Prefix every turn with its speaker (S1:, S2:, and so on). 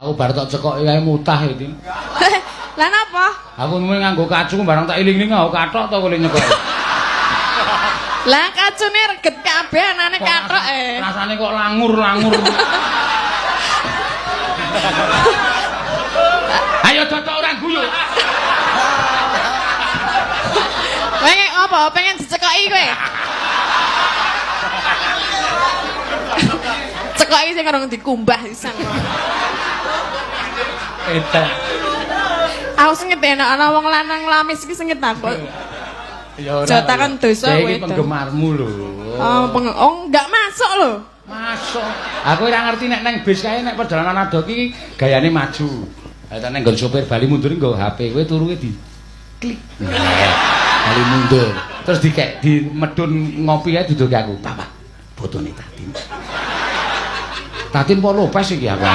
S1: Aku bar tak cekoki kae mutah iki.
S2: Lah napa?
S1: Aku mung nganggo kacu barang tak iling-iling aku kathok to kowe nyekoki.
S2: Lah kacune reget kabeh anane kathok e.
S1: Rasane kok langur-langur. Ayo cocok ora guyu.
S2: Pengen apa? Pengen dicekoki kowe? Cekoki sing rong dikumbah sisan.
S1: Edan.
S2: Aku sengit enak ana wong lanang lamis iki sengit aku.
S1: Ya ora.
S2: Jotakan dosa
S1: Iki
S2: kowe, Don.
S1: penggemarmu lho.
S2: Oh, oh enggak masuk lho.
S1: Masuk. Aku ora ngerti nek neng bis kae nek perjalanan ado iki gayane maju. Lah nek nggon sopir bali mundur nggo HP kowe turu di klik. Bali mundur. Terus dikek di medun ngopi ae duduke aku. Pak, Pak, fotone Tatin. Tatin po Lopez iki aku.